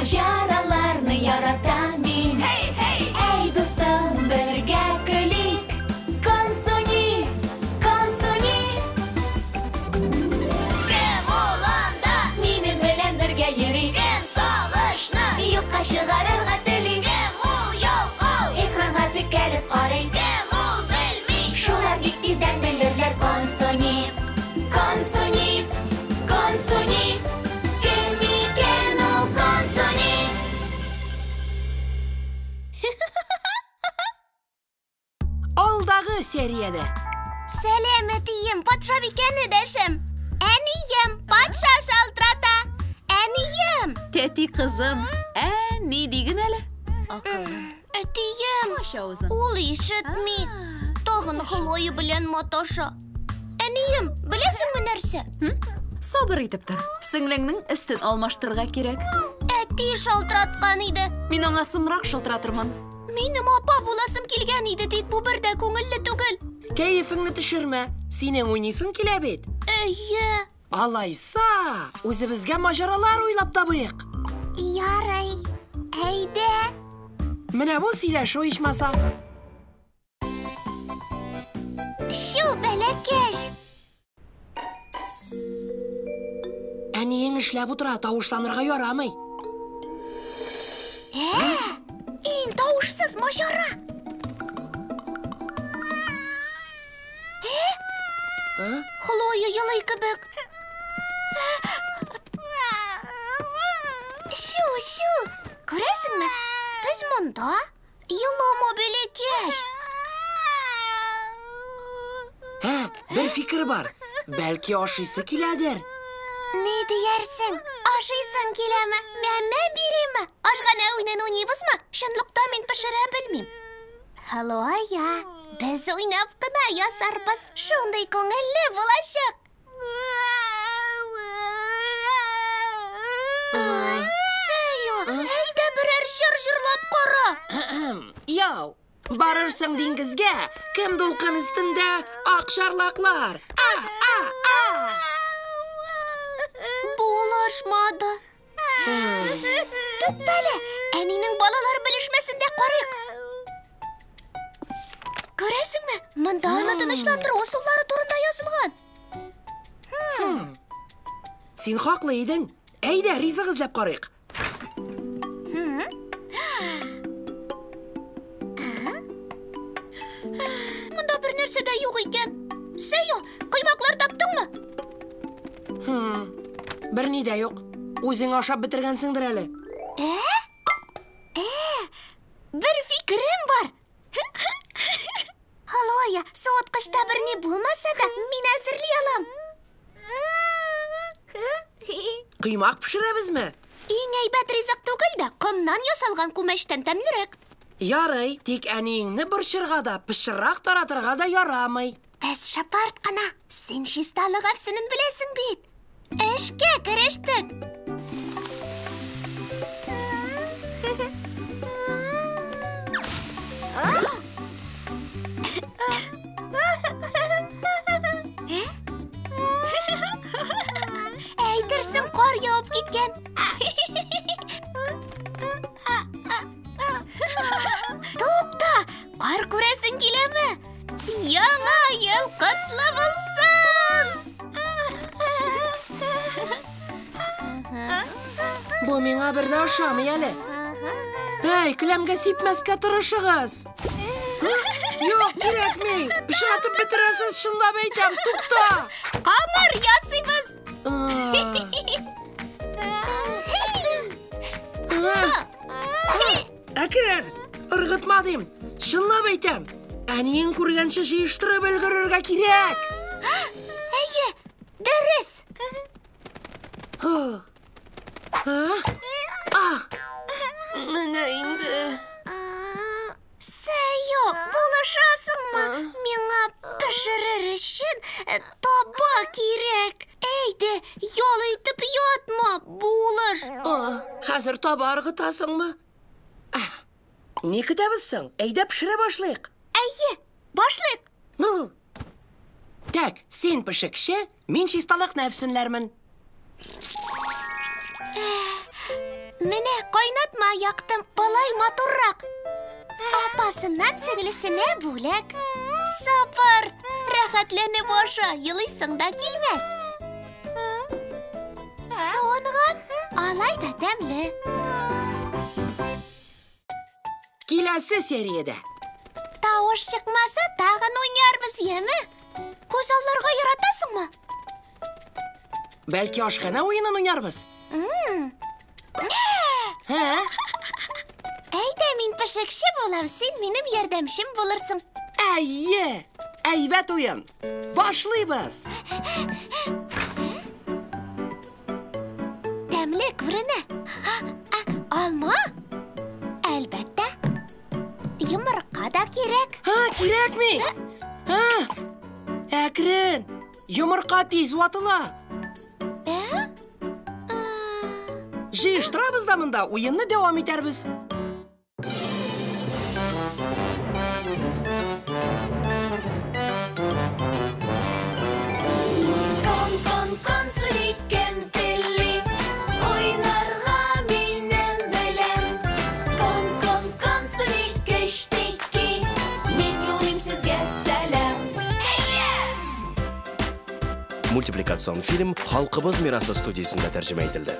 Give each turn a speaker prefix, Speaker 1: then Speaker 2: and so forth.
Speaker 1: Маҗараларны яратам мин. Hey, hey! Әй, дустым, бергә көлик. Консуни, Консуни. Кем ул анда? Минем белән бергә йөри. Кем сагышны юкка чыгарырга тели? Кем ул ялкау? Экранга текәлеп карый. Кем ул белми? Шулар бик тиздән белерләр. Консуни, Консуни, Консуни. Кем икән ул Консуни?
Speaker 2: Алдагы сериядә.
Speaker 3: Сәлам, әтием, патшабикәне дәшәм. Әнием, патша шалтырата. Әнием!
Speaker 4: Тәти кызым, әни диген әле.
Speaker 3: Әтием,
Speaker 4: Ач авызын.
Speaker 3: ул ишетми. Тагын Хлоя белән маташа. Әнием, беләсеңме нәрсә?
Speaker 4: Сабыр итеп тор. Сеңлеңнең өстен алмаштырырга кирәк.
Speaker 3: Әти шалтыраткан иде.
Speaker 4: Мин аңа соңрак шалтыратырмын.
Speaker 3: Минем апа буласым килгән иде, тик бу бер дә күңелле түгел.
Speaker 2: Кәефеңне төшермә. Синең уйныйсың килә бит.
Speaker 3: Әйе.
Speaker 2: Алайса, үзебезгә маҗаралар уйлап табыйк.
Speaker 3: Ярый. Әйдә.
Speaker 2: Менә бу сөйләшү ичмаса.
Speaker 3: Чү, бәләкәч.
Speaker 2: Әниең эшләп утыра, тавышланырга ярамый.
Speaker 3: Иң тавышсыз маҗара. Хлоя елый кебек. Чү, чү. Күрәсеңме? Без монда. Елама, бәләкәч.
Speaker 2: Һә, бер фикер бар. Бәлки ашыйсы киләдер.
Speaker 3: Ни диярсең? Ашыйсың киләме? Мәмә биримме? Ашханә уенын уйныйбызмы? Чынлыкта мин пешерә белмим. Хлоя, без уйнап кына ясарбыз. Шундый күңелле булачак. Сәю, әйдә берәр җыр җырлап кара.
Speaker 2: Яу, барырсың диңгезгә, кем дулкын өстендә? Акчарлаклар. А, а, а!
Speaker 3: Булышмады. Туктале, әнинең балалар белешмәсендә карыйк. Күрәсеңме? Монда аны тынычландыру ысуллары турында язылган.
Speaker 2: Син хаклы идең. Әйдә, ризык эзләп карыйк.
Speaker 3: Монда бер нәрсә дә юк икән. Сәю, коймаклар таптыңмы?
Speaker 2: Берни дә юк. Үзең ашап бетергәнсеңдер әле.
Speaker 3: Бер фикерем бар. Хлоя, суыткычта берни булмаса да, мин әзерли алам.
Speaker 2: Коймак пешерәбезме?
Speaker 3: Иң әйбәт ризык түгел дә, комнан ясалган күмәчтән тәмлерәк.
Speaker 2: Ярый, тик әниеңне борчырга да, пычрак таратырга да ярамый.
Speaker 3: Без шапарт кына. Син чисталык әфсенен беләсең бит. Эшкә керештек. Әйтерсең кар явып киткән. Тукта, кар күрәсең киләме? Яңа ел котлы булсын!
Speaker 2: Бу миңа бер дә ошамый әле. Эй, келәмгә сипмәскә тырышыгыз. Юк, кирәкми. Пычратып бетерәсез, чынлап әйтәм. Тукта.
Speaker 3: Камыр ясыйбыз.
Speaker 2: Әкрен, ыргытма дим. Чынлап әйтәм. Әниең күргәнче җыештырып өлгерергә кирәк.
Speaker 3: Әйе, дөрес.
Speaker 2: Менә инде.
Speaker 3: Сәйо, булышасыңмы? Миңа пешерер өчен таба кирәк. Әйдә, ял итеп ятма, булыш.
Speaker 2: Хәзер таба ыргытасыңмы? Ни көтәбез соң? Әйдә пешерә башлыйк.
Speaker 3: Әйе, башлыйк.
Speaker 2: Так, син пешекче, мин чисталык нәфсенләрмен.
Speaker 3: Менә кайнатма яктым, болай матуррак. Апасыннан сеңлесенә бүләк. Сапырт, рәхәтләнеп аша, елыйсың да килмәс. Суынган, алай да тәмле.
Speaker 2: Киләсе сериядә.
Speaker 3: Тавыш чыкмаса, тагын уйнарбыз, яме? Күз алларга яратасыңмы?
Speaker 2: Бәлки ашханә уенын уйнарбыз? Һә?
Speaker 3: Әйдә, мин пешекче булам, син минем ярдәмчем булырсың.
Speaker 2: Әйе! Әйбәт уен! Башлыйбыз!
Speaker 3: Тәмле күренә. Алма? Әлбәттә. Йомырка да кирәк.
Speaker 2: Һа, кирәкми! Һа! Әкрен! Йомырка тиз ватыла.
Speaker 3: Ә?
Speaker 2: Җыештырабыз да монда, уенны дәвам итәрбез.
Speaker 1: Кон, кон, кон, кем тели, уйнарга минем белән. Кон, кон, кон, кештеки, мин юлыйм сезгә сәлам.
Speaker 5: Мультипликацион фильм «Халкыбыз мирасы» студиясендә тәрҗемә ителде.